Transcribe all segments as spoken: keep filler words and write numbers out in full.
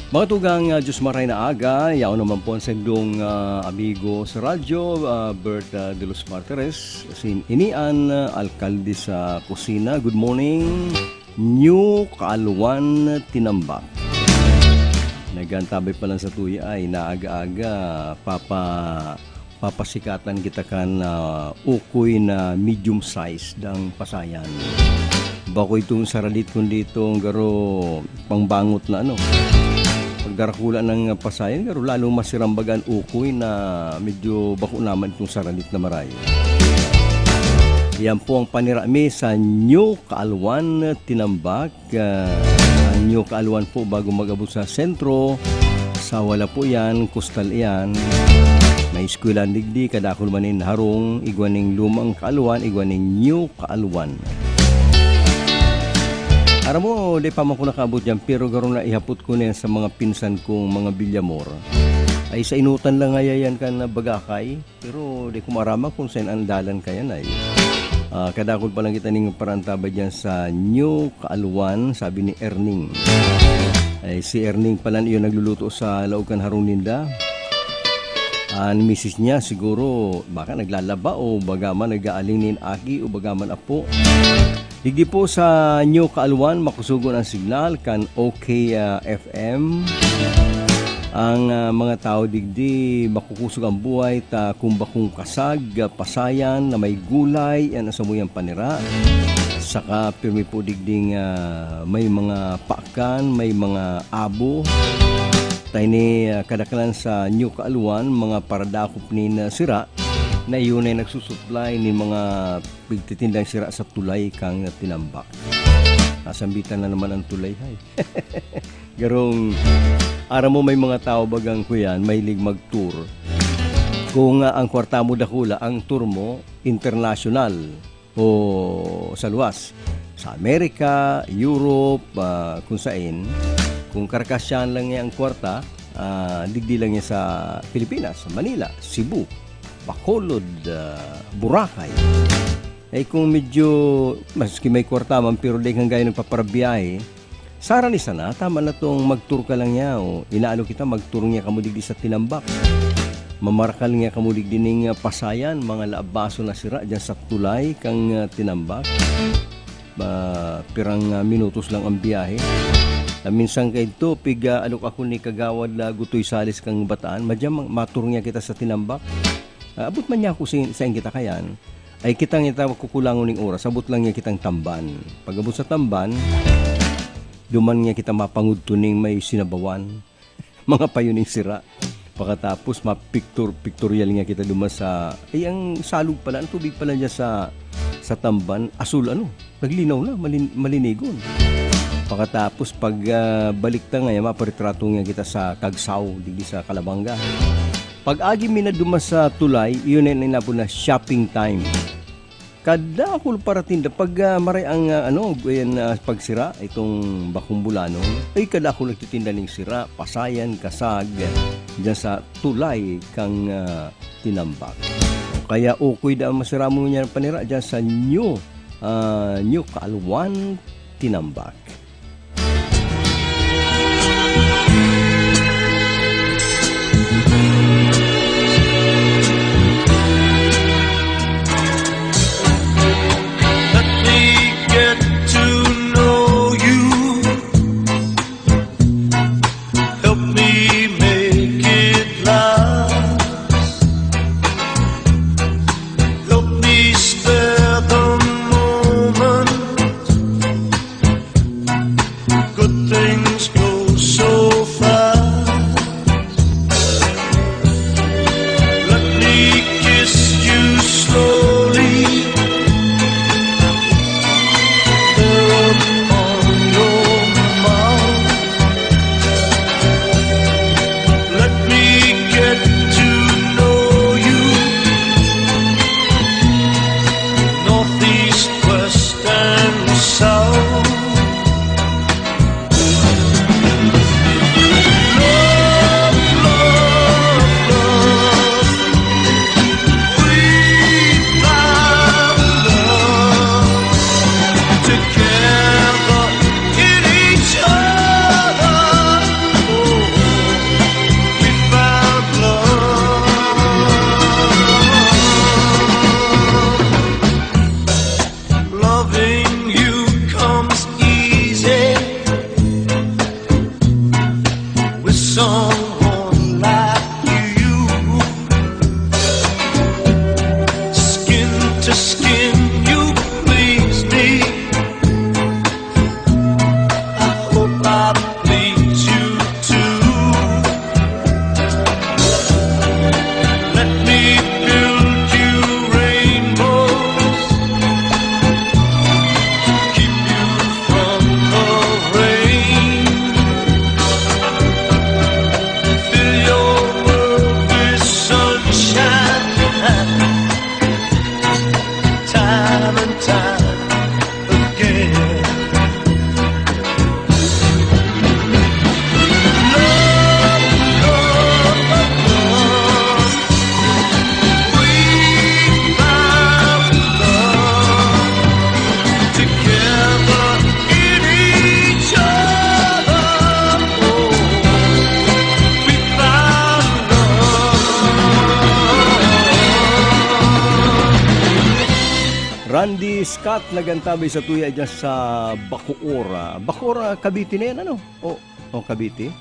Mga tugang, ah, Diyos maray na aga, yaon naman po ang sendong, ah, amigo sa radyo, ah, Bert, ah, de los Martires, sin inian, ah, alkalde sa kusina. Good morning, New Kaalwan Tinambak. Nagantabay pa lang sa tuya ay naaga-aga, papa papasikatan kita kan, ah, ukoy na medium size dang pasayan. Bako itong saralit kundi itong garo pangbangot na ano. Pagdarakula ng pasayan, garo lalong masirambagan ukoy na medyo bako naman itong saralit na marayo. Yan po ang panira mi sa New Kaalwan Tinambak. Ah, New Kaalwan po bago mag-abot sa sentro. Sa wala po yan, kustal iyan. May eskwelahan digdi, kadakul man nin harong, igwa ning lumang Kaalwan, igwa ning New Kaalwan. Aram mo, di pa man ko nakaabot yan, pero garo na ihapot ko na yan sa mga pinsan kong mga Bilyamor. Ay, sa inutan lang ngaya yan kan bagakay. Pero di ko maaraman kung saan ang dalan kayan ay. Ah, kadakul pa lang kita ning parantabay diyan sa New Kaalwan, sabi ni Erning. Ay, si Erning pala iyo nagluluto sa laog kan harong ninda. An misis niya siguro baka naglalaba o baga man nag-aaling nin aki o baga man apo. Digdi po sa New Kaalwan, makusugon ang signal kan O K, ah, F M. Ang, ah, mga tao digdi, makukusog ang buhay ta kung bakong kasag, ah, pasayan na may gulay, yan ang samuyang panira. Saka pirmi po digding, ah, may mga paakan, may mga abo. Ta ini, ah, kadaklan sa New Kaalwan, mga paradakop nin, ah, sira na iyon ay nagsusupply nin mga pigtitindang sira sa tulay kan Tinambak. Nasambitan na naman ang tulay, hay. Garong, aram mo, may mga tao bagang kuyan, mahilig mag-tour. Kung, ah, ang kwarta mo dakula, ang tour mo international o sa luwas, sa Amerika, Europe, ah, kung sain, kung karkasyahan lang niya ang kwarta, ah, digdi lang niya sa Pilipinas, sa Manila, Cebu, Bacolod, ah, Boracay. Ay kung medyo, maski may kwarta man, pero dai kang gayo nagpaparabiyahe, sara ni sana, tama na tong mag-tour ka lang niya, o inaano kita, mag-tour niya kamo digdi sa Tinambak. Mamarakal niya kamo digdi ning, ah, pasayan, mga laabaso na sira dyan sa tulay kang, ah, Tinambak. Ba, pirang, ah, minutos lang ang biyahe. Ah, minsan kaidto, pig, ah, alok ako ni Kagawad na Gutoy Salis kang Bataan, madyan ma-, ma-tour niya kita sa Tinambak. Ah, abot man niya ako si-, sain kita kayan. Ay kita ngita kukulangon ning oras, abot lang niya kitang Tamban. Pag-abot sa Tamban, duman niya kita mapangudto ning may sinabawan. Mga payo ning sira. Pakatapos, mapicture-pictorial niya kita duman sa, ay, ang salog pala, ang tubig pala niya sa, sa Tamban, asul, ano, naglinaw na, malin-, malinigon. Pakatapos, pag, ah, balik ta ngayon, maparetrato niya kita sa Kagsaw, digdi sa Calabanga. Pag-agi mi na duman sa tulay, iyon na inapod na shopping time. Kadakul paratinda pag, ah, maray ang, ah, ano, yan, ah, pagsira, itong bakong bulanon. Ay, kadakul nagtitinda ning sira, pasayan, kasag, dyan sa tulay kang, ah, Tinambak. Kaya ukoy da ang masira mo niya panira dyan sa New, ah, New Kaalwan, Tinambak. Let me get to know you. Help me make it last. Help me spare the moment. Good things go so fast. Let me kiss you slowly. There upon your mouth. Let me get to know you. Northeast, west, and south. Scott, nag-antabay satuya dyan sa Bacoor. Ah, Bacoor, ah, Cavite na yan, ano? O, o, Cavite.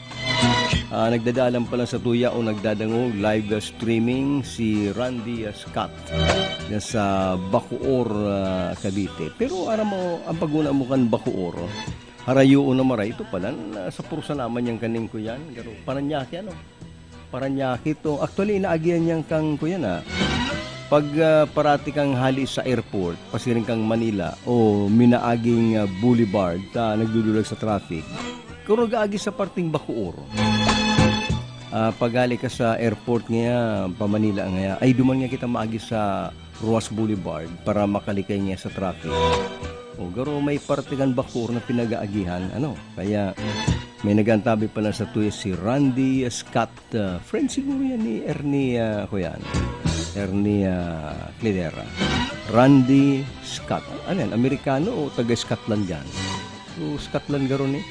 Ah, nagdadalan pala satuya o nagdadangog live streaming si Randy, ah, Scott dyan sa Bacoor, ah, Cavite. Pero aram mo, ang paguna mo kan Bacoor, harayo na maray, ito pala, na sa pursa naman yan kaning ko yan. Garo, Paranaque, ano? Paranaque to. Actually, inaagihan niyan kang, kuya na, pag, ah, parati kang hali sa airport, pasiring kang Manila o minaaging, ah, Boulevard, ta nagdudulag sa traffic. Kung nag-aagi sa parting Bacoor, ah, pag hali ka sa airport ngaya, pa Manila ngaya, ay duman nga kita maagi sa Roxas Boulevard para makalikay niya sa traffic. O, garo may parte kan Bacoor na pinag-aagihan, ano? Kaya may nag-antabay pala satuya si Randy Scott. Ah, friend siguro yan ni Ernie, ah, ako yan. Ernie, ah, Cledera. Randy Scott. Ano yan? Amerikano o taga Scotland yan? So, Scotland garo ni?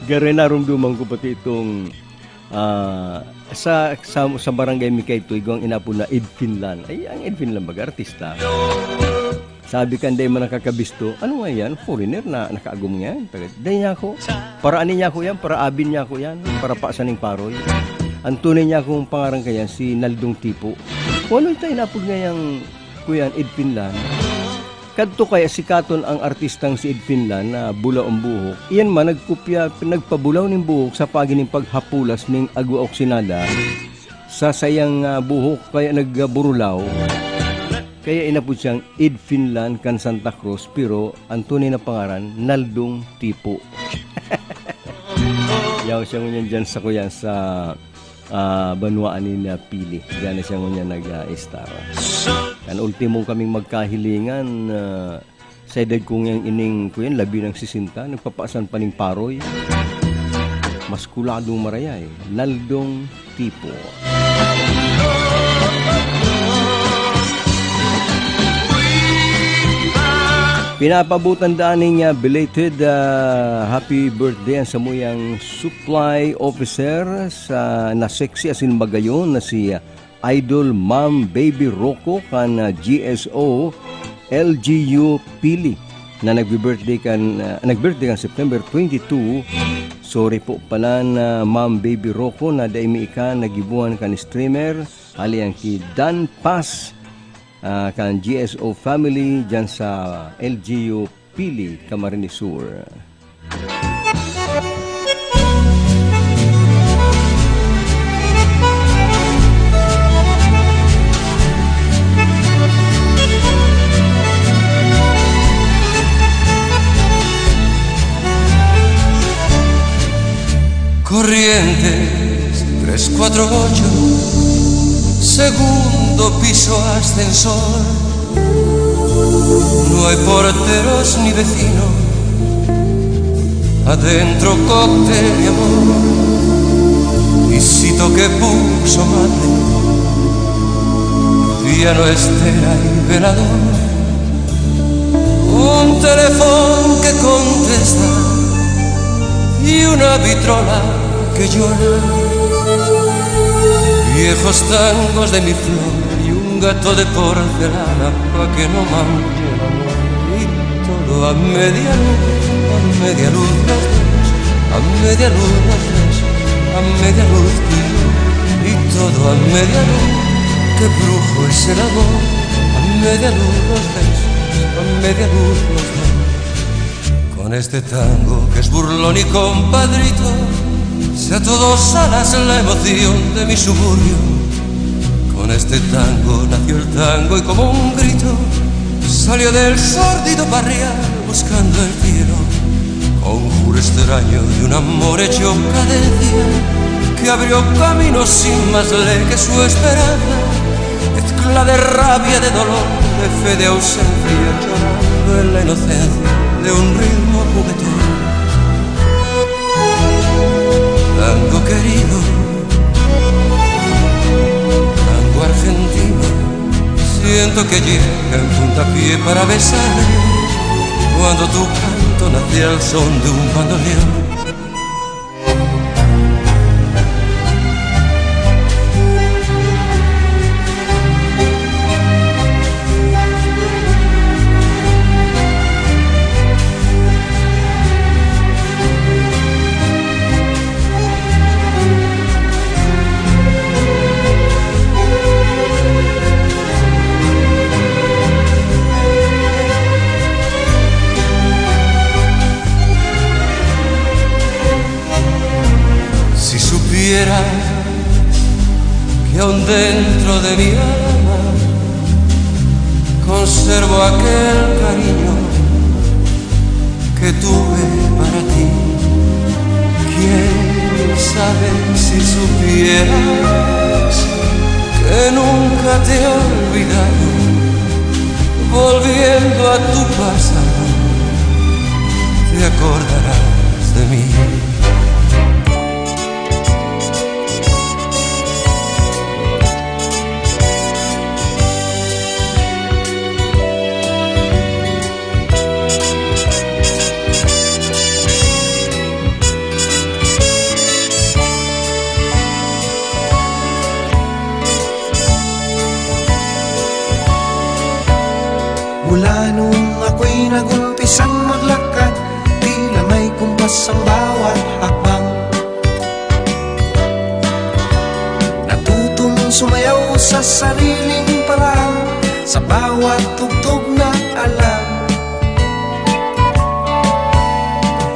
Garo narumduman ko pati itong, ah, sa, sa, sa barangay mi kaito, igwang inapod na Ed Finlan. Ay, ang Ed Finlan baga, artista. Sabi kan dai man nakakabisto, "Ano nga yan? Foreigner na nakaagom ngayan?" Taga, dai niya ako. Para ani niya ako yan? Para abin niya ako yan? Para pasan ning paroy? Ang tunay niya akong pangaran kaya si Naldong Tipo. Kung ano tayo napod ngayang kuyan, Ed Finlan. Kadto kaya sikaton ang artistang si Ed Finlan na bulaw ang buhok. Iyan man nagkopya, nagpabulaw ning buhok sa pagi ning paghapulas ning agwa oksinada sa sayang, ah, buhok kaya nagburulaw. Kaya inapod siyang Ed Finlan kan Santa Cruz, pero ang tunay na pangaran, Naldong Tipo. Yaw siya ngunyan dyan sa kuyan sa, ah, banwaan ni na Pili. Diyan na siya ngunyan nag-, ah, estar. Kan ultimo kaming magkahilingan, ah, sa edad kong yang ining, kuyan, labi ng sesenta, nagpapasan pa ning paroy. Maskuladong marayay, Naldong Tipo. Pinapabutan daan ning, ah, belated, ah, happy birthday ang samuyang supply officer sa na sexy asin magayon na si, ah, Idol Ma'am Baby Rocco kan, ah, G S O L G U Pili na nagbi-birthday kan, ah, nag-birthday kan September twenty-two. Sorry po pala na Ma'am Baby Rocco na dai mi ika nagibuhan kan streamer, hali an ki Dan Paz, ah, kan G S O family dyan sa L G U Pili, Camarines Sur. Corrientes tres cuatro ocho, segundo piso, ascensor. No hay porteros ni vecinos, adentro cóctel de amor. Y si toque puso mate, ya no estera y velador. Un teléfono que contesta y una vitrola que llora. Viejos tangos de mi flor y un gato de porcelana pa' que no manche el amor. Y todo a media luz, a media luz los dos, a media luz los dos, a media luz tú y yo. Y todo a media luz, qué brujo es el amor. A media luz los besos, a media luz los dos. Con este tango que es burlón y compadrito, sea todo salas la emoción de mi suburbio. Con este tango nació el tango y como un grito salió del sórdido barrial buscando el cielo. Conjuro extraño de un amor hecho cadencia que abrió camino sin más ley que su esperanza. Mezcla de rabia, de dolor, de fe, de ausencia, llorando en la inocencia de un ritmo juguetón. Tango querido, tango argentino, siento que llega en puntapié para besarme cuando tu canto nace al son de un bandoneón. Supieras que aún dentro de mi alma conservo aquel cariño que tuve para ti. Quién sabe si supieras que nunca te he olvidado, volviendo a tu pasado, te acordarás de mí. Mula noong ako'y nag-umpisang maglakad, tila may kumpas ang bawat hakbang. Natutong sumayaw sa sariling paraan, sa bawat tugtog na alam.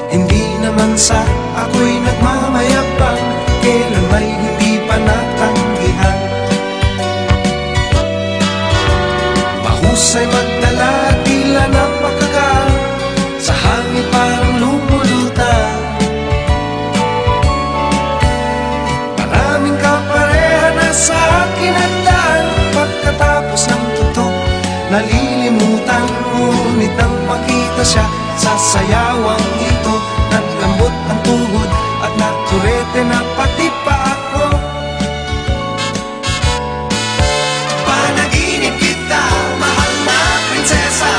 Hindi naman sa ako'y nagmamayabang, kailan may hindi pa natanggihan. Mahusay magdala, tila napakagaan, sa hangin parang lumulutang. Maraming kapareha na sa akin nagdaan, pagkatapos ng tutok, nalilimutan. Ngunit nang makita siya, sasayawang ito. Naglambot ang tuhod at naturete na pati pa ako. Panaginip kita, mahal na prinsesa,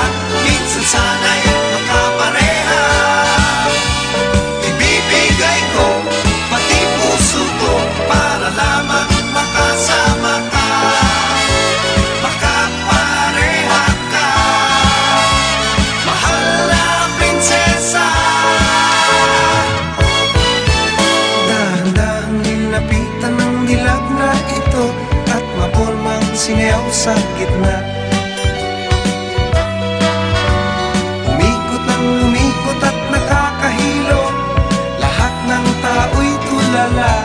minsan sana'y makapareha. Ibibigay ko pati puso ko para lamang makasama ka. Makapareha ka, mahal na prinsesa. Dahan-dahang ninapitan ng dilag na ito at mapormang sinayaw sa gitna. Umikot nang umikot at nakakahilo, lahat ng tao'y tulala.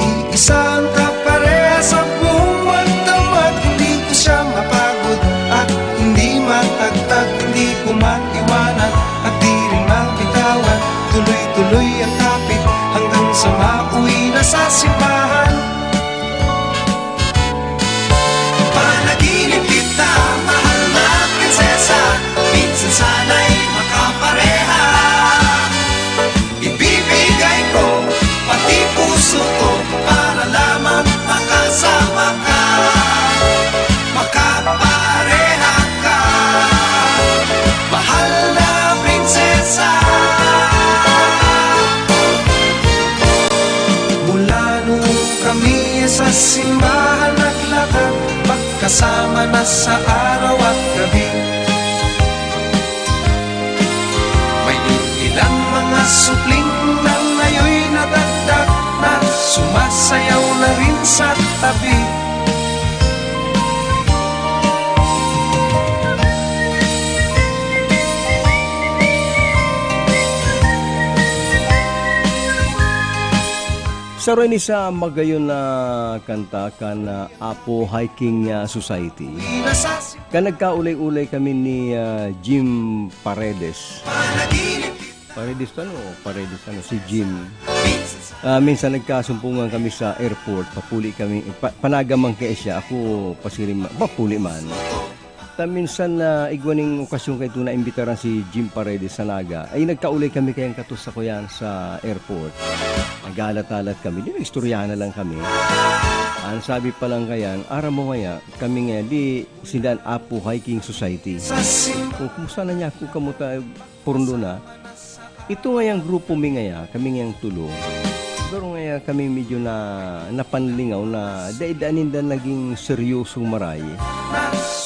Iisa ang kaparehas sa buong magdamag, hindi ko siya mapagod at hindi matagtag, hindi ko maiwanan at di rin mabitawan. Tuloy-tuloy ang kapit hanggang sa mauwi na sa simbahan. Panaginip kita, mahal na prinsesa, minsan sana'y makapareha. Ibibigay ko pati puso ko para lamang makasama ka. Makapareha ka, mahal na prinsesa. Mula noong kami sa simbahan naglakad, magkasama na sa araw at gabi. May ilang mga supling na ngayoy nadagdag na sumasayaw na rin sa tabi. Saro ini sa magayon na kanta kan, ah, Apo Hiking, ah, Society. Kan nagkaulay-ulay kami ni, ah, Jim Paredes. Paredes ano? Paredes ano? Si Jim. Ah, minsan nagkasumpungan kami sa airport. Papuli kami, pa-, panaga man kaya siya. Ako, pasiring ma-, papuli man. Ta minsan na igwa ning okasyon kaidto naimbitaran si Jim Paredes sa Naga. Ay, nagkaulay kami kayang katos sa kuyan sa airport. Nag-aalat-alat kami. Di, nag-istoryahan na lang kami. Ang sabi pa lang kayan, "Aram mo ngaya, kami ngaya, di sinda an Apo Hiking Society." O, kumusta na niya ako? Kamuta, purundo na. Ito ngayang grupo mi ngaya, kami ngayang tulo. Pero ngaya kami medyo na, napanlingaw na dai, dai ninda naging seryosong maray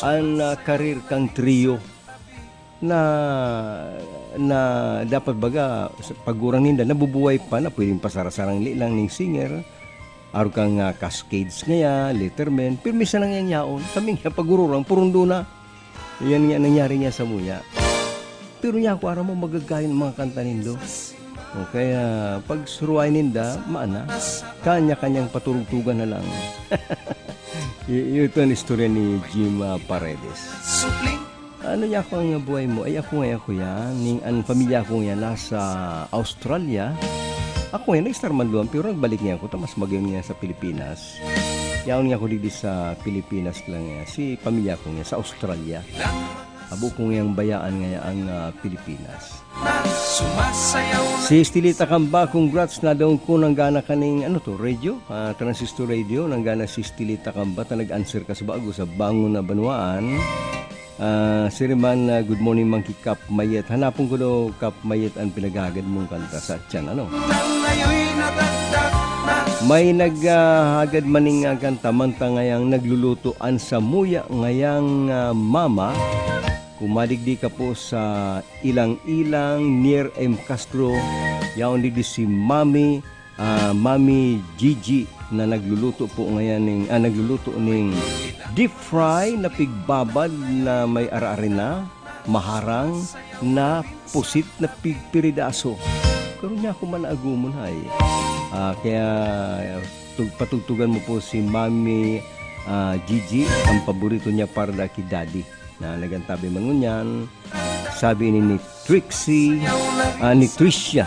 an, ah, karir kan trio na, na dapat baga, sa pagurang ninda, nabubuhay pa na pwedeng pasarasarangli lang ning singer. Arog kan, ah, Cascades ngaya, Letterman, pero minsan lang yang yaon. Kami nga pagururang, purundo na. Yan nga nangyari nga samuya. Pero niya ako, aram mo, magagayon ang mga kanta nindo. O kaya, pag suruhay ninda, maana, kanya-kanyang paturugtugan na lang. Y-, ito ang istorya ni Jim, ah, Paredes. "Ano ya ako ang buhay mo?" "Ay, ako nga, ako yan. Ning, ang pamilya ko nga nasa Australia. Ako nga, nag-estar man duman, pero nagbalik nga ako, ta mas magayon nga sa Pilipinas. Yaon nga ako digdi sa Pilipinas lang nga. Si pamilya ko nga sa Australia. Abo ko ngayang bayaan ngaya ang, ah, Pilipinas." Si Estelita Camba, congrats, nadangog ko nanggana kaning, ano to, radio? Ah, transistor radio, nanggana si Estelita Camba, ta nag-answer ka sa bago sa Bangon na Banwaan. Ah, siring man, ah, good morning, Monkey Kap Mayet. Hanapon ko daw, Kap Mayet, ang pinaghahagad mong kanta sa tiyan, ano? May naghahagad man ning, ah, kanta, mantang ngayang nagluluto an samuya ngayang, ah, mama. Kung madigdi ka po sa Ilang-ilang, near M Castro, yaon digdi si Mami, ah, Mami Gigi na nagluluto po ngayan ning, ah, nagluluto ning deep fry na pigbabad na may ara-arina, maharang na pusit na pigpiridaso. Pero niya ako man agumon, hay. Ah, kaya, tug-, patugtugan mo po si Mami, ah, Gigi, ang paborito niya para ki Daddy. Na nagantabi man ngunyan. Sabi ini ni Trixie, ah, ni Tricia,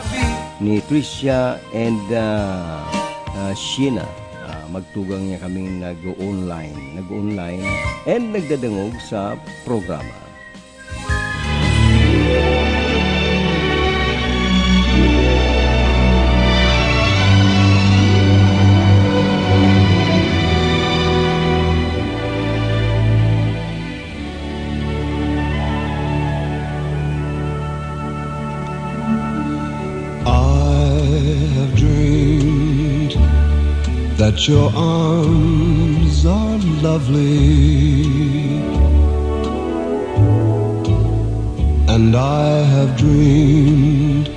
ni Tricia and, ah, ah, Sheena. Ah, magtugang niya kaming nag-o-online, nag-o-online and nagdadangog sa programa. I have dreamed that your arms are lovely, and I have dreamed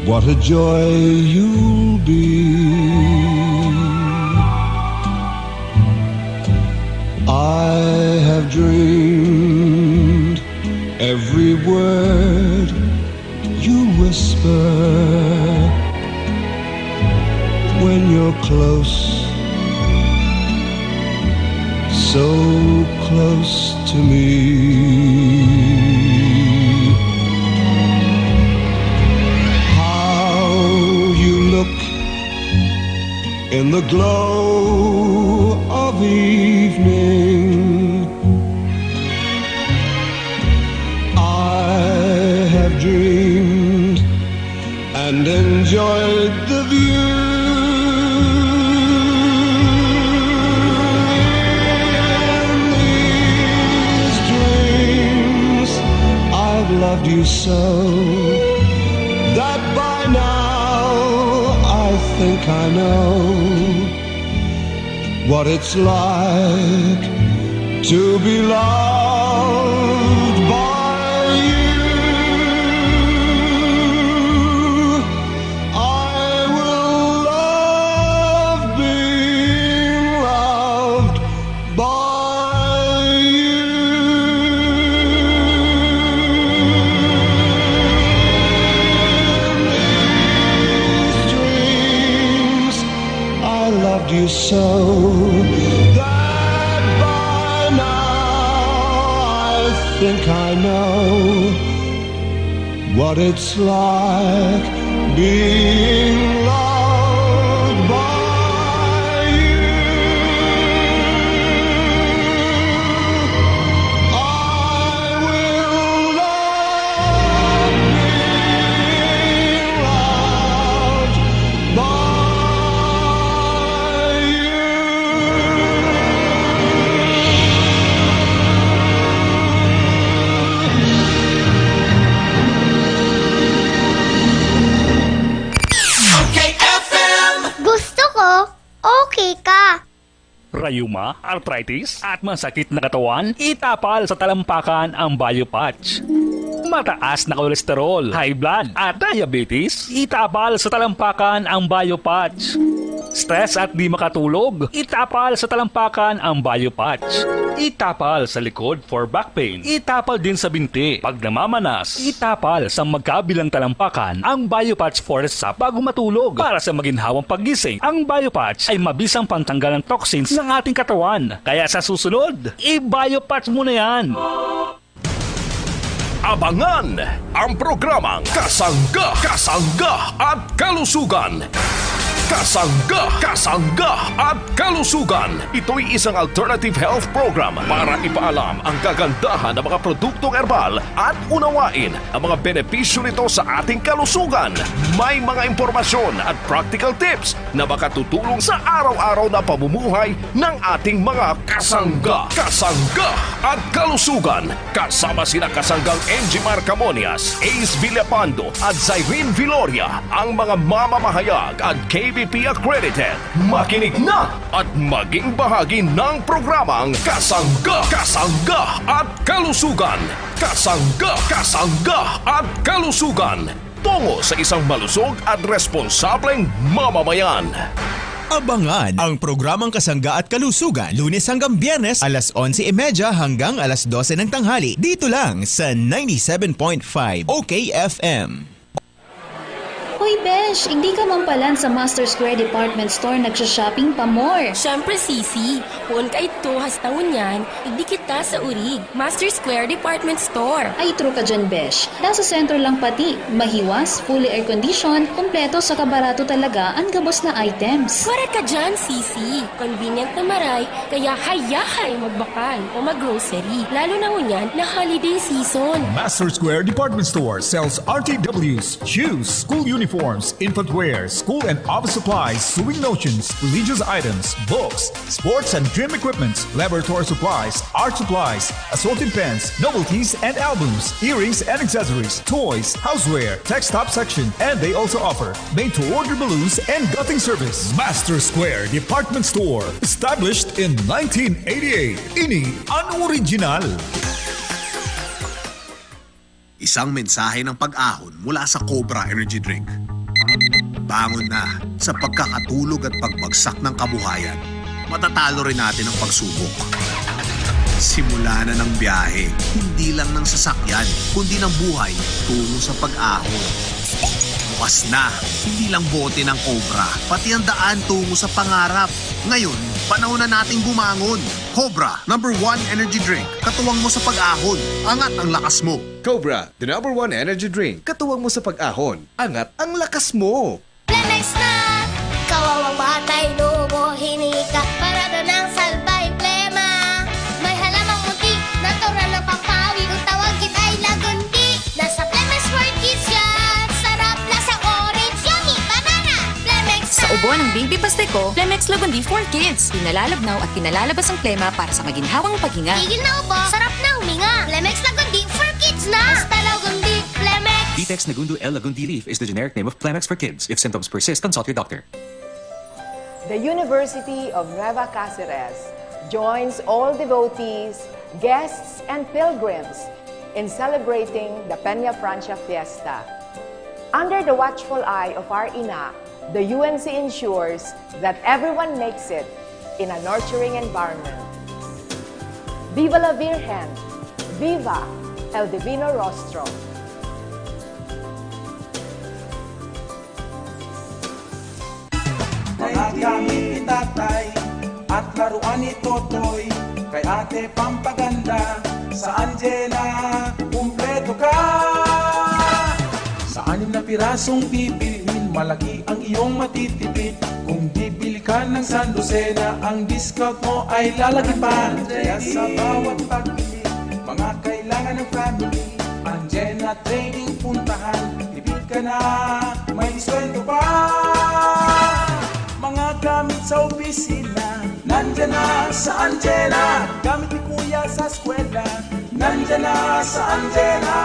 what a joy you'll be. I have dreamed every word you whisper when you're close, so close to me. How you look in the glow of evening. I have dreamed and enjoyed the view. In these dreams, I've loved you so that by now I think I know what it's like to be loved by you. I will love being loved by you. In these dreams, I loved you so that by now I think I know what it's like being loved by you. I will love being loved by you. Okay, F M. Gusto ko, okay ka. Rayuma, arthritis, at masakit na katawan? Itapal sa talampakan ang Biopatch. Mataas na kolesterol, high blood, at diabetes? Itapal sa talampakan ang Biopatch. Stress at di makatulog? Itapal sa talampakan ang Biopatch. Itapal sa likod for back pain. Itapal din sa binti pag namamanas. Itapal sa magkabilang talampakan ang Biopatch Forest Sap bago matulog. Para sa maginhawang paggising, ang Biopatch ay mabisang pantanggal ng toxins ng ating katawan. Kaya sa susunod, i-Biopatch mo na yan! Abangan ang programang Kasangga, Kasangga at Kalusugan. Kasangga, Kasangga at Kalusugan. Ito'y isang alternative health program para ipaalam ang kagandahan ng mga produktong herbal at unawain ang mga benepisyo nito sa ating kalusugan. May mga impormasyon at practical tips na makatutulong sa araw-araw na pamumuhay ng ating mga kasangga. Kasangga at Kalusugan. Kasama sina kasanggang Enjimar Camonias, Ace Villapando at Zyrene Viloria, ang mga mamamahayag at K B P accredited. Makinig na at maging bahagi ng programang Kasangga, Kasangga at Kalusugan. Kasangga, Kasangga at Kalusugan. Tungo sa isang malusog at responsableng mamamayan. Abangan ang programang Kasangga at Kalusugan, Lunes hanggang Biyernes, alas onse y media hanggang alas dose ng tanghali, dito lang sa ninety-seven point five O K F M. Hoy, besh! Igdi ka mampalan sa Master Square Department Store nagsha-shopping pa more! Siyempre, Sisi! Poon kaidto hasta ngunyan, igdi kita sa Urig, Master Square Department Store. Ay, true ka dyan, besh. Nasa sentro lang pati, mahiwas, fully air-conditioned, kumpleto saka barato talaga an gabos na items. Wara ka dyan, Sisi! Convenient na maray, kaya hayahay magbakal o mag-grocery, lalo na ngunyan na holiday season. Master Square Department Store sells R T Ws, shoes, school uniforms, infant wear, school and office supplies, sewing notions, religious items, books, sports and gym equipments, laboratory supplies, art supplies, assorted pens, novelties and albums, earrings and accessories, toys, houseware, tech stop section, and they also offer made-to-order balloons and gutting service. Master Square Department Store, established in nineteen eighty-eight. Ini an original. Isang mensahe ng pag-ahon mula sa Cobra Energy Drink. Bangon na sa pagkakatulog at pagbagsak ng kabuhayan. Matatalo rin natin ang pagsubok. Simula na ng biyahe, hindi lang ng sasakyan, kundi ng buhay tungo sa pag-ahon. Bukas na, hindi lang bote ng Cobra, pati ang daan tungo sa pangarap. Ngayon, panahon na nating bumangon. Cobra, number one energy drink. Katuwang mo sa pag-ahon, angat ang lakas mo. Cobra, the number one energy drink. Katuwang mo sa pag-ahon, angat ang lakas mo. Flemex na! Kawawang batay, lubo, hinika, parado ng salbay, plema. May halamang munti, natural na pampawi, kung tawagin ay lagundi. Nasa Flemex for Kids yan! Sarap, lasang orange, yummy, banana! Flemex Sa na! Ubo ng Baby Pasteco, Flemex Lagundi for Kids. Pinalalabnaw at pinalalabas ang plema para sa maginhawang paghinga. Tigil na ubo, sarap na huminga. Flemex Lagundi for Kids na! Basta Lagundi, Flemex! Vitex Nagundu L Lagundi leaf is the generic name of Flemex for Kids. If symptoms persist, consult your doctor. The University of Nueva Caceres joins all devotees, guests, and pilgrims in celebrating the Peña Francia Fiesta. Under the watchful eye of our ina, the U N C ensures that everyone makes it in a nurturing environment. Viva la Virgen! Viva El Divino Rostro! Mga gamit ni tatay at laruan ni totoy, kay ate pampaganda, sa Anjena, kumpleto ka. Sa anim na pirasong bibilhin, malaki ang iyong matitipid. Kung bibili ka ng sandosena, ang discount mo ay lalaki pa. Kaya sa bawat pagbili, mga kailangan ng family, Anjena Trading puntahan. Tipid ka na, may diskwento pa. Mga gamit sa opisina, nandyan na sa Anjena. Gamit ni Kuya sa eskwela, nandyan na sa Anjena.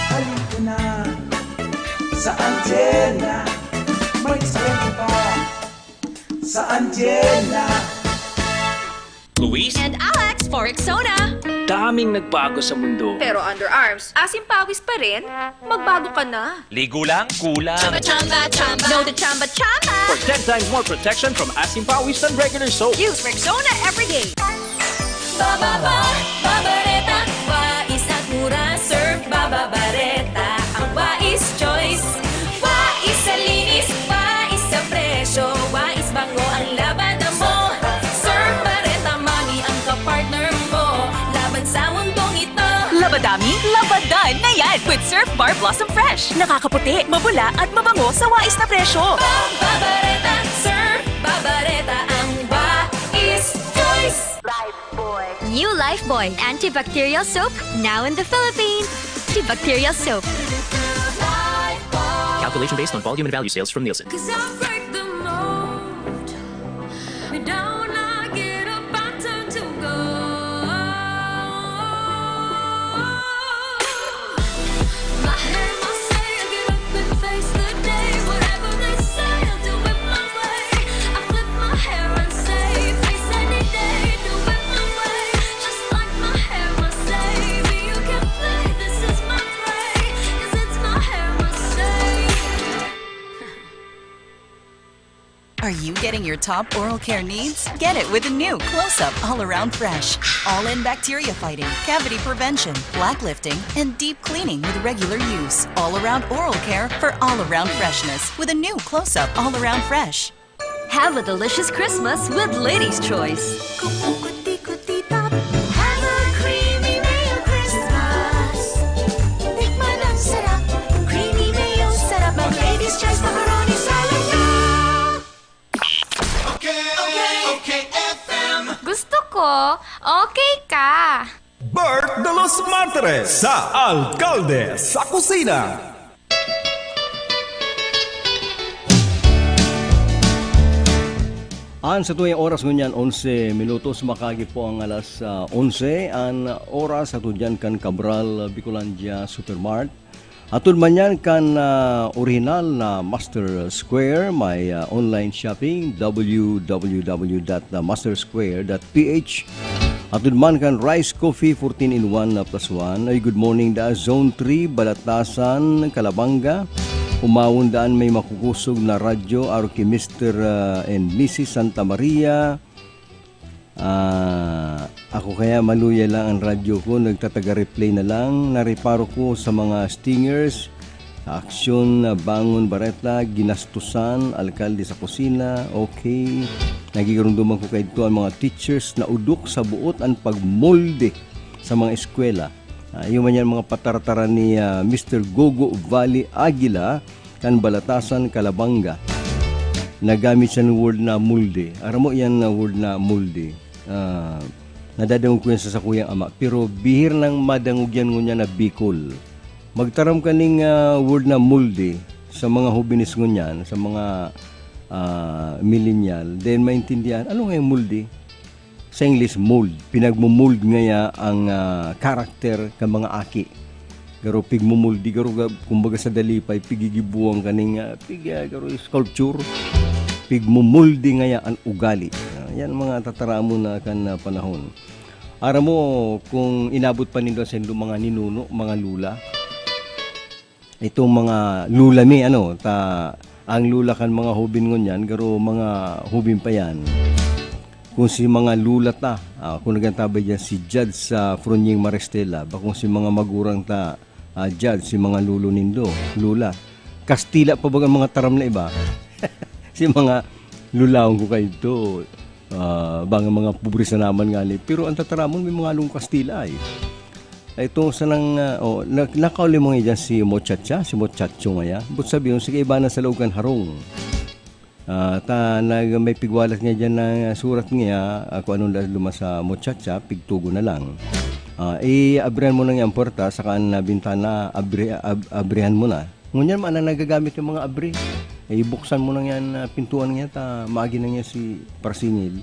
Halika na sa Anjena, may diskwento pa sa Anjena. Luis and Alex for Rexona. Daming nagbago sa mundo. Pero underarms, asim pawis pa rin? Magbago ka na. Ligo lang, kulang. Chamba, chamba, chamba. Know the chamba, chamba. For ten times more protection from asim pawis than regular soap. Use Rexona every day. Bababa, babareta, wais at mura, serve, bababareta. Ang wais choice. Wais sa linis, wais sa presyo, wais bango ang labada mo. Serve Bareta Mami ang kapartner mo. Laban sa mundong ito. Labadami, labadan na yan with Surf Bar Blossom Fresh. Nakakaputi, mabula at mabango sa wais na presyo. Babareta, Surf Babareta ang wais choice. New Lifebuoy antibacterial soap, now in the Philippines. Antibacterial soap. Calculation based on volume and value sales from Nielsen. Cause I break the mold. We don't not get up and turn to go. My hair, my say, I get up and face the day. Whatever they say, I'll do it my way. I flip my hair and say, face any day, do it my way. Just like my hair, my say, you can play. This is my prey, 'cause it's my hair, my say. Are you getting your top oral care needs? Get it with the new Close Up All Around Fresh. All in bacteria fighting, cavity prevention, plaque lifting, and deep cleaning with regular use. All around oral care for all around freshness with a new Close Up All Around Fresh. Have a delicious Christmas with Ladies' Choice. Kung kuti-kuti tap, have a creamy mayo Christmas. Tikman ang sarap, creamy mayo sarap. Mag Ladies Choice Macaroni Salad na. Okay, okay, okay, F M. Gusto ko, okay ka. Bert de los Martires sa Alkalde sa Kusina. An sa tuyang oras ngunyan, onse minutos, makagi po ang alas ah, onse. An oras ato dyan kan Cabral Bicolandia Supermart. Hatod man yan kan ah, orihinal na Master Square, may ah, online shopping, w w w dot master square dot p h. Hatod man kan Rice Coffee fourteen in one na plus one. Ay, good morning da Zone three, Balatasan, Calabanga. Umawon daan may makukusog na radyo, aro ki Mister ah, and Missus Santa Maria. Ah, ako kaya maluya lang ang radyo ko, nagtataga-replay na lang. Nareparo ko sa mga stingers, sa aksyon na bangon bareta, ginastusan, alkalde sa kusina, okay. Nagigirumduman ko kaidto ang mga teachers na udok sa buot an pagmolde sa mga eskwela. Ah, iyo man yan mga patarataran ni ah, Mister Gogo Valley Aguila kan Balatasan, Calabanga. Nagamit siya ng word na mulde. Aram mo yan na word na mulde. Ah, nadadangog ko yan sa sakuyang ama. Pero bihir nang madangog yan ngunyan na Bicol. Magtaram ka ning ah, word na mulde sa mga hobenes ngunyan, sa mga ah, millennial, then maintindihan, ano nga yung mulde? Sa English, mold. Pinagmo-mold ngaya ang ah, karakter kan mga aki. Garo pigmumuldi, garo ga- kumbaga sa dalipay, pigigibuwang kaning ah, pig, ah, garo sculpture. Pigmumuldi ngaya ang ugali. Ah, yan mga tataramon na kan ah, panahon. Aram mo, kung inabot pa nindo sa indo mga ninuno, mga lula, itong mga lula mi, ano, ta, ang lula kan mga hubin ngunyan, garo mga hubin pa yan. Kung si mga lula ta, ah, kung nagantabay dyan si Judge sa Fronyeng Maristela, ba kung si mga magurang ta, ah, Judge, si mga lulo nindo, lula. Kastila pa baga ang mga taram na iba. Si mga lulaon ko kayo to, ah, bang mga pobre sa naman nga ni. Pero ang tataramon, may mga along Kastila ay. Ito sa nang, ah, oh, na, nakauli mo nga dyan si Mochacha, si Mochacho nga ya. But sabi yun, sige, iba na sa loob kan harong. Ah, ta, nag, may pigwalat nga dyan na surat nga, ah, kung anong dahil luma sa Mochacha, pigtugo na lang. Ah, i-abrihan mo na nga ang puerta, saka ang bintana, abri, ab, abrihan mo na. Ngunyan man ang nagagamit yung mga abri. Eh, ibuksan mo na nga ang ah, pintuan nga, ta, maagi na nga si Parsingil.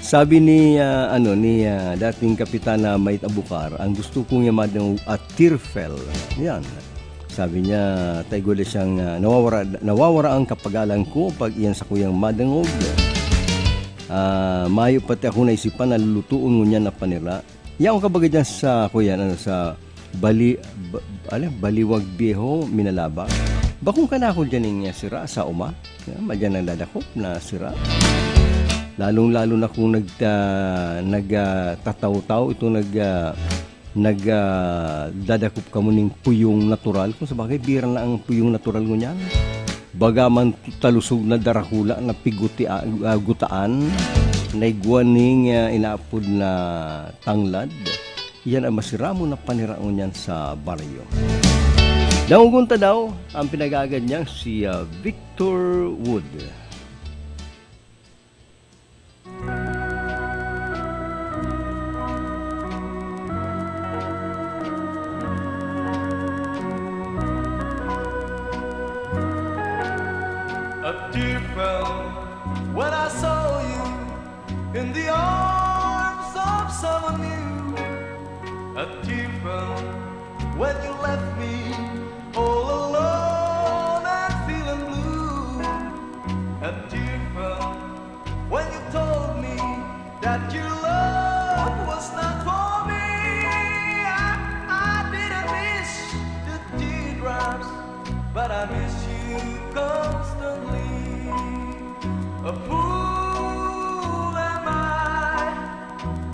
Sabi ni ah, ano ni ah, dating Kapitana Mait Abukar, ang gusto ko nga madangog at Tirfel. Yan. Sabi niya, taiguli siyang ah, nawawara, nawawara ang kapagalan ko pag iyan sa kuyang madangog. Ah, mayo pati ako naisipan na lutuon ngunyan na panira. Yaon ka baga dyan sa, kuya, ano, sa Bali-, ba-, ano, Baliwag Viejo, Minalaba? Bakong ka na ako dyan yung, ah, sira sa uma? Yan, madyan ang dadakop na sira. Lalong-lalo na kung nag-, ah, nag-, ah, tataw-taw, ito nag-, ah, nag-, ah, dadakop kamo ning puyong natural. Kung sabagay, bira na ang puyong natural ngunyan. Baga man talusog na darakula na piguti-, ah, gutaan, na igwa ning, ah, inaapod na tanglad. Yan ang masiramon na panira ngunyan sa baryo. Dangogon ta daw, ang pinag-aagad niyang si, ah, Victor Wood. A tear fell when I saw you in the arms of someone new. A tear fell when you left me all alone and feeling blue. A tear fell when you told me that your love was not for me. I, I didn't miss the teardrops, but I miss you constantly. A fool am I,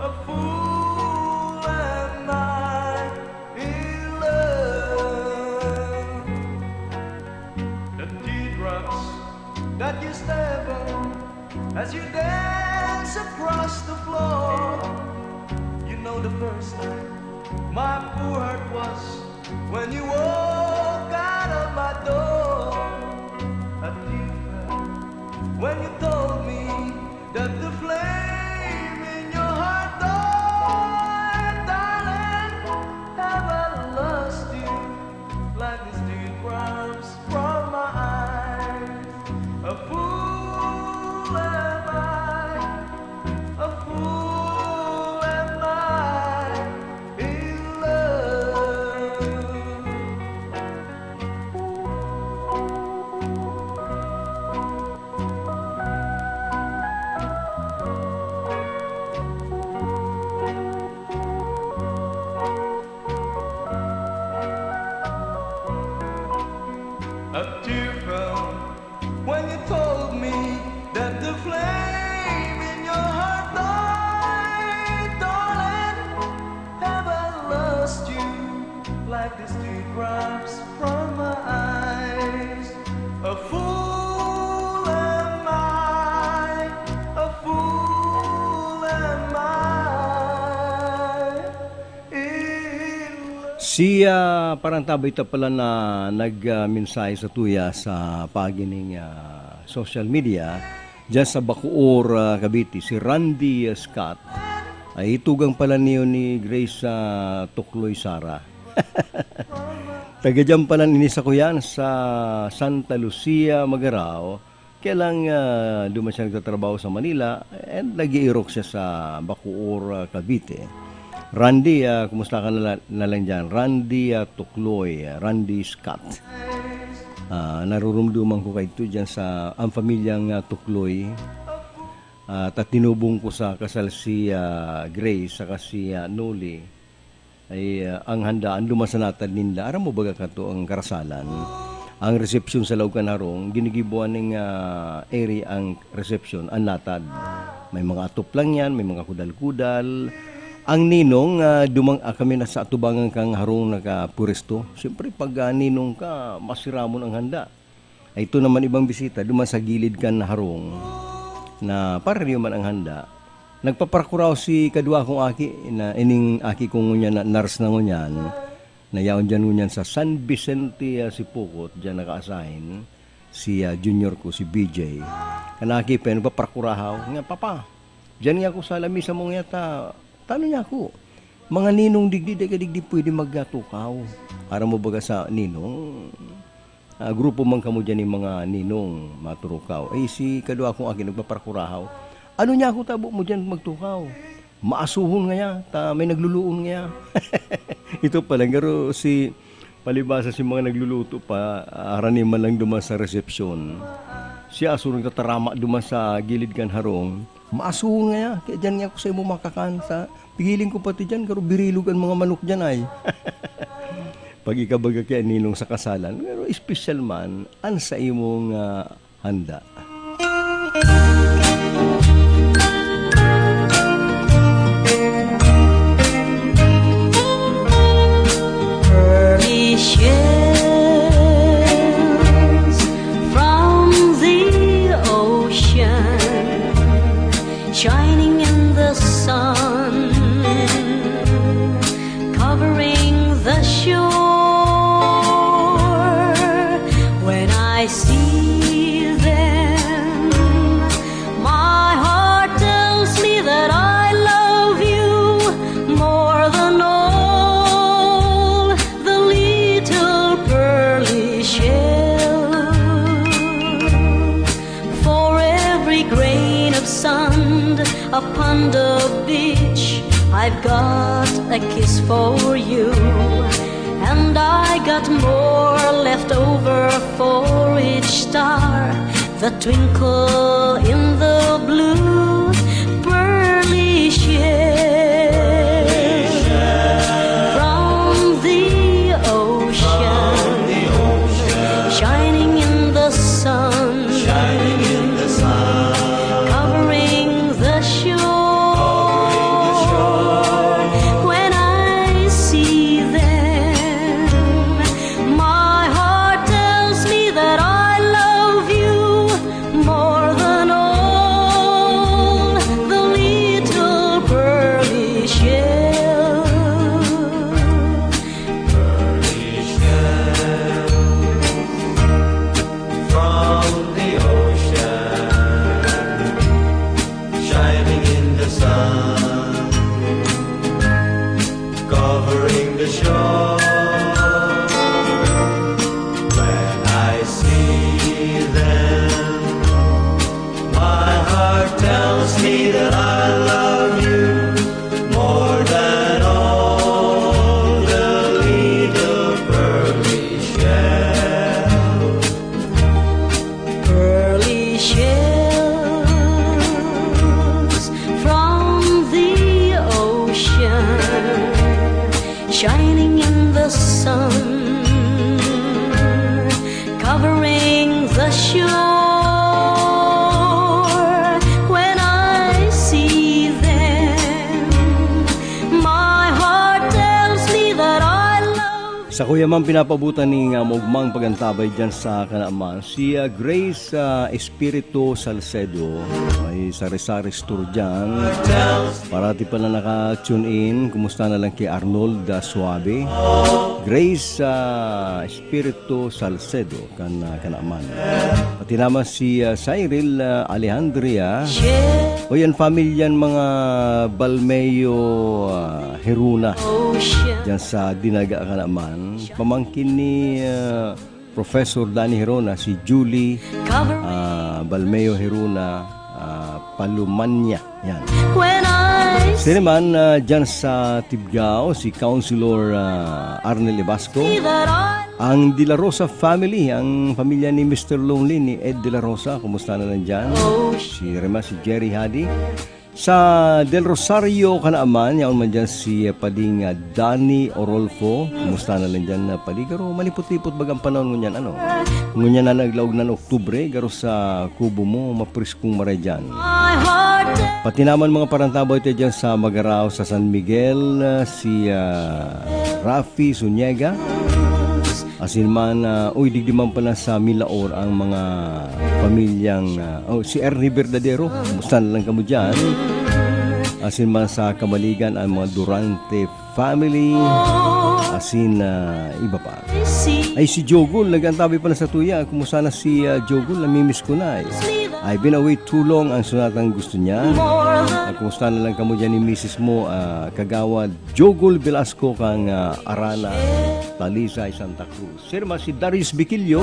a fool am I in love. The teardrops that you step on as you dance across the floor. You know the first time my poor heart was when you walk out of my door. A tear fell when you told me that the flame in your heart died. Darling, have I lost you like these teardrops from my eyes? A fool am I, a fool am I in love. A tear fell when you told me that the flame in your heart died. Darling, have I lost you like these teardrops from my eyes? A fool am I, a fool am I in love. Si, ah, Parantabay ta pala na nag, ah, mensahe sa tuya sa paagi ning, ah, social media, diyan sa Bacoor, ah, Cavite, si Randy, ah, Scott. Ay, itugang pala niyo ni Grace sa Tukloy, Sara. Taga diyan pala ini sa kuyan, sa Santa Lucia, Magarao. Kaya lang, ah, duman siya nagtatrabaho sa Manila and nag-iirok siya sa Bacoor, ah, Cavite. Randy, ah, kumusta ka na la-, na lang diyan? Randy, ah, Tukloy, ah, Randy Scott. Ah, narurumduman ko kaidto diyan sa, ang pamilyang, ah, Tukloy. Ah, ta tinubong ko sa kasal si, ah, Grace saka si, ah, Noli. Ay, ah, ang handaan duman sa natad ninda. Aram mo baga kato ang karasalan? Ang resepsyon sa laog kan harong, ginigiboan ning, ah, eri ang resepsyon, ang natad. May mga atop lang yan, may mga kudal-kudal. Ang ninong, ah, dumang, ah, kami na sa atubangan kang harong nakapwesto. Siyempre, pag, ah, ninong ka, masiramon ang handa. Ay, ito naman ibang bisita, duman sa gilid kan harong, na pareho man ang handa. Nagpaparakuraw si kadwa kong aki, na ining aki ko ngunyan na nurse na ngunyan, na yaon diyan ngunyan sa San Vicente, ah, Sipocot, diyan naka-assign si, ah, junior ko, si B J. Kan aki pa, nagpaparakurahaw. Nga, "Papa, diyan nga ako sa lamisa mo nga ta, tano niya ako? Mga ninong digdi, dai ka digdi pwede magtukaw." Aram mo baga sa ninong? Ah, grupo man kamo diyan ning mga ninong, maturukaw. Eh, si kadwa kong aki nagpaparakurahaw. "Ano niya ako tabo mo diyan magtukaw? Maasuhon ngaya, ta may nagluluon ngaya." Ito pa lang, pero si, palibasa si mga nagluluto pa, ah, harani man lang duman sa resepsyon. Si aso nagtatarama duman sa gilid kan harong. Maasuhon ngaya, kaya diyan nga ako sa imo makakan sa, pigiling ko pati diyan, garo birilog an mga manok diyan ay. Pag ikabaga kaya ninong sa kasalan, pero espesyal man, an sa imong, ah, handa. Pearly shells from the ocean, shining in the sun, covering the shore. When I see them, my heart tells me that I love you more than all the little pearly shell. For every grain of sand upon the beach, I've got a kiss for you. And I got more left over for each star that twinkle in the blue, pearly shell from the ocean, shining in the sun, covering the shore. When I see them, my heart tells me that I love you more than all the little pearly shells. Pearly shells from the ocean, shining in the sun, covering the shore. When I see them, my heart tells me that I love you more than all the little pearly shells. Pearly shells from the ocean, shining in the sun, covering the shore. When I see them, my heart tells me that I love Sa kuya man, pinapabutan ning, ah, maugmang pagantabay dyan sa kanaman, si, ah, Grace, ah, Espiritu Salcedo, may sari-sari store dyan. Parati pa na naka-tune in. Kumusta na lang ki Arnold, ah, Suave? Grace, ah, Espiritu Salcedo, kan, ah, kanaman. Pati naman si, ah, Cyril, ah, Alejandria. O yan, pamilyan mga Balmeo, ah, Heruna. Diyan sa Dinaga kanaman. Pamangkin ni, ah, Professor Danny Herona, si Julie, ah, Balmeo Herona, ah, Palumanya. Yan. Sino man, ah, dyan sa Tibgao, si Councilor, ah, Arnel Ibasco. Ang De La Rosa family, ang pamilya ni Mister Lonely, ni Ed De La Rosa, kumusta na lang dyan? Si Rema, si Jerry Hadi. Sa Del Rosario, kanaman, yaon man dyan si, ah, Pading, ah, Danny Orolfo. Kumusta na lang dyan, ah, Padi? Garo, malipot-lipot bagang panahon ngunyan, ano? Ngunyan na naglaog na Oktubre, garo sa kubo mo, mapriskong maray dyan. Pati naman mga parantabaw tayo dyan sa Magarao, sa San Miguel, ah, si, ah, Rafi Zuniega. Asin man, ah, uy, digdi man pala sa Milaor ang mga pamilyang, ah, oh, si Ernie Verdadero. Kumusta na lang kamo dyan? Asin man sa Kamaligan, ang mga Durante family. Asin, ah, iba pa. Ay, si Jogol, nag-antabay pala sa tuya. Kumusta na si, ah, Jogol? Namimiss ko na eh. I've been away too long ang sunatang gusto niya. At kumusta na lang kamo dyan ni misis mo, ah, Kagawad Jogol Velasco kang, ah, Arana, Talisay, Santa Cruz. Sir, mas si Darius Biquillo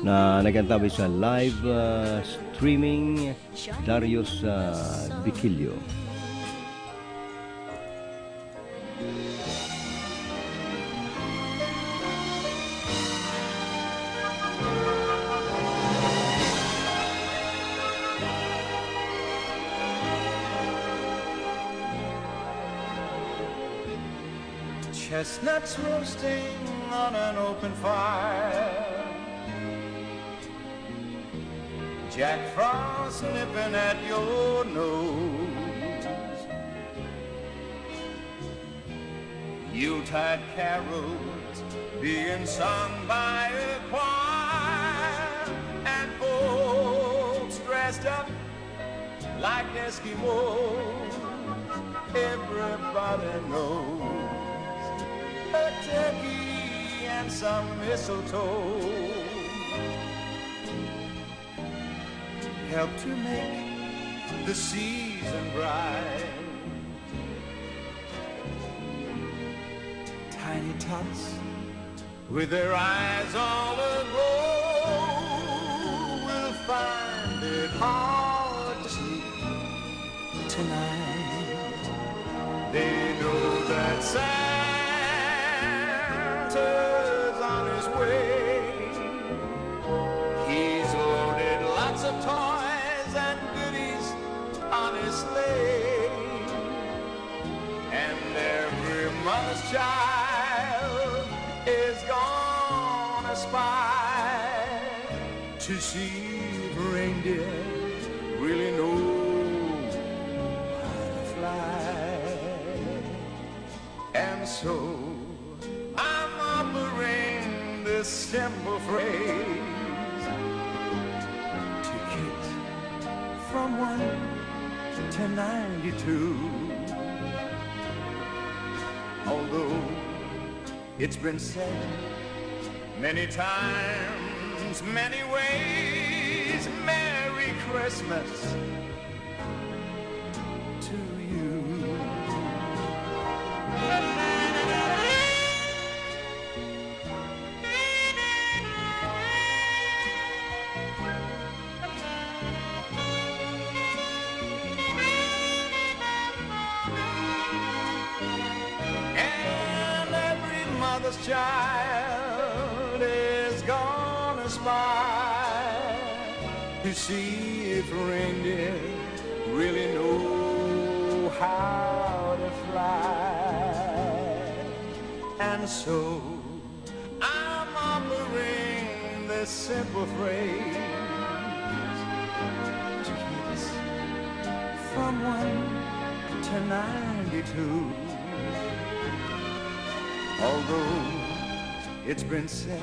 na nag-antabay sa live, ah, streaming. Darius, ah, Biquillo. Chestnuts roasting on an open fire. Jack Frost nipping at your nose. Yuletide carols being sung by a choir. And folks dressed up like Eskimos. Everybody knows a turkey and some mistletoe help to make the season bright. Tiny tots with their eyes all aglow will find it hard to sleep tonight. They know that Santa's on his way. He's loaded lots of toys and goodies on his sleigh. And every mother's child is gonna spy to see if reindeer really know how to fly. And so I'm offering this simple phrase to kids from one to ninety-two. Although it's been said many times, many ways, Merry Christmas to you. And every mother's child is gonna spy to see if reindeer really know how to fly. And so I'm offering this simple phrase to kids from one to ninety-two. Although it's been said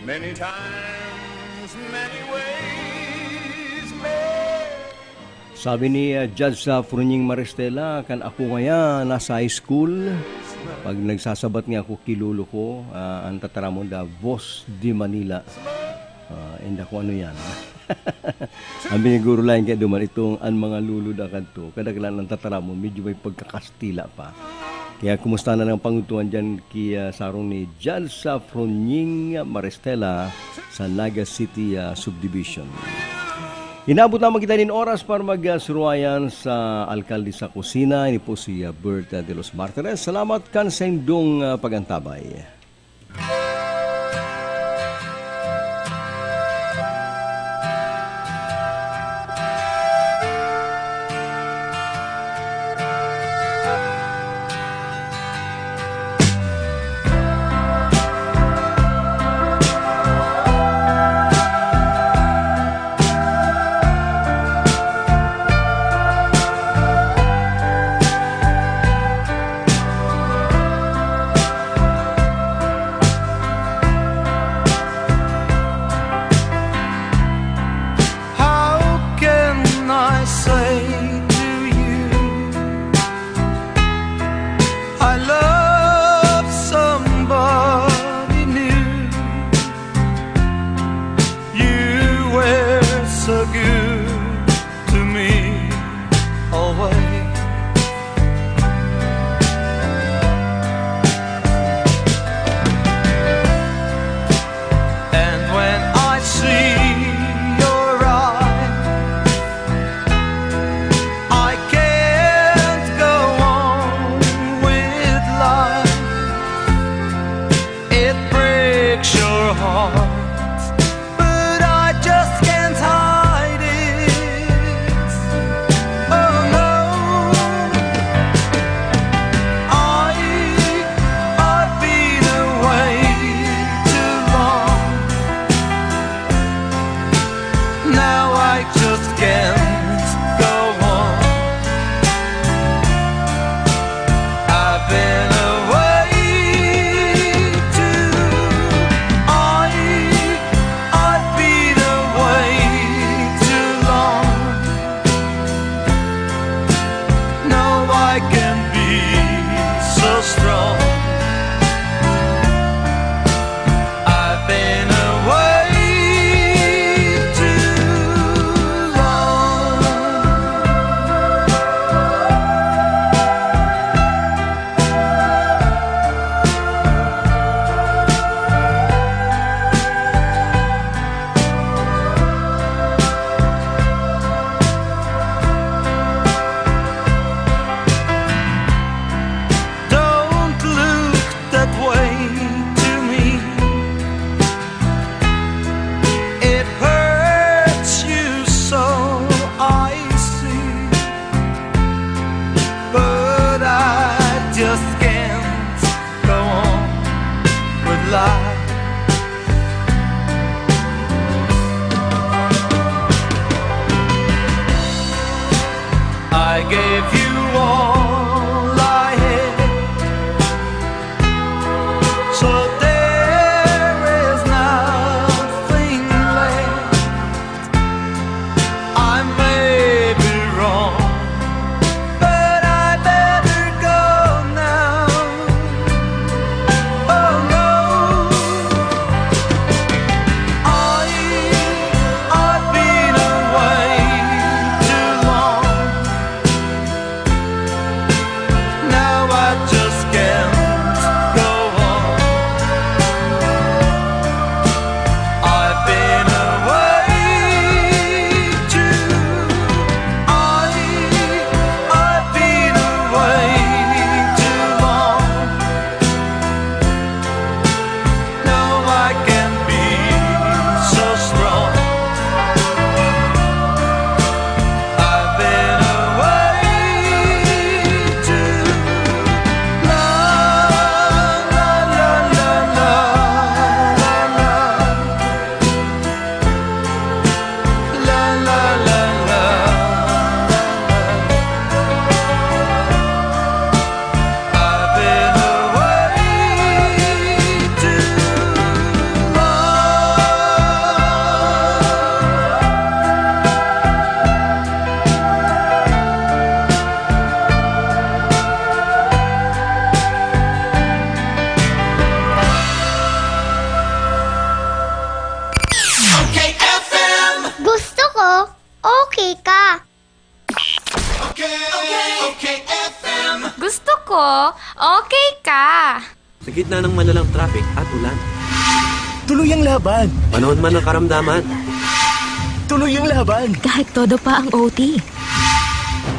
many times, many ways, may Sabi ni, ah, Judge sa Frunying Maristela, "Kan ako ngaya nasa high school, pag nagsasabat nga ako ki lolo ko, ah, an tataramon da, 'Voz de Manila.'" Ah, inda kung ano yan. An biniguro lain kaya duman itong an mga lolo da kadto, kadaklan an tataramon, medyo may pagkakastila pa. Kaya kumusta na lang pangudtuhan dyan ki, ah, sarong ni Judge sa Frunying Maristela sa Naga City, ah, Subdivision. Inabot naman kita nin oras para magsuruwayan sa alkalde sa kusina. Ini po si, ah, Bert, ah, de los Martires. Salamat kan saindong, ah, pag-antabay. I gave you all I had, so there is nothing left. I may be wrong, but I better go now. Oh no, I, I've been away too long. Now I just can't go on. I've been away too, I, I've been away too long. No, I can't be so strong. I've been away too long. La, la, la, la, la, la. La, la, la, la, la, la. I've been away too long. Okay, F M. Gusto ko, okay ka. Okay, okay, okay, F M. Gusto ko, okay ka. Sa gitna ng malalang traffic at ulan. Tuloy ang laban! Panahon man ng karamdaman. Tuloy ang laban! Kahit todo pa ang O T.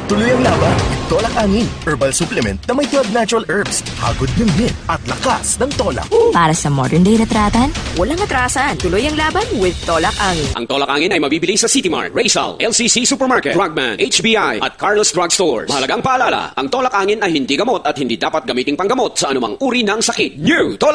Tuloy ang laban! Tolak Angin, herbal supplement na may twelve natural herbs, hagod ng hit at lakas ng tolak. Para sa modern day retratan, walang atrasan. Tuloy ang laban with Tolak Angin. Ang Tolak Angin ay mabibili sa City Mart, Rizal, L C C Supermarket, Drugman, H B I, at Carlos Drug Stores. Mahalagang paalala, ang Tolak Angin ay hindi gamot at hindi dapat gamiting panggamot sa anumang uri ng sakit. New Tolak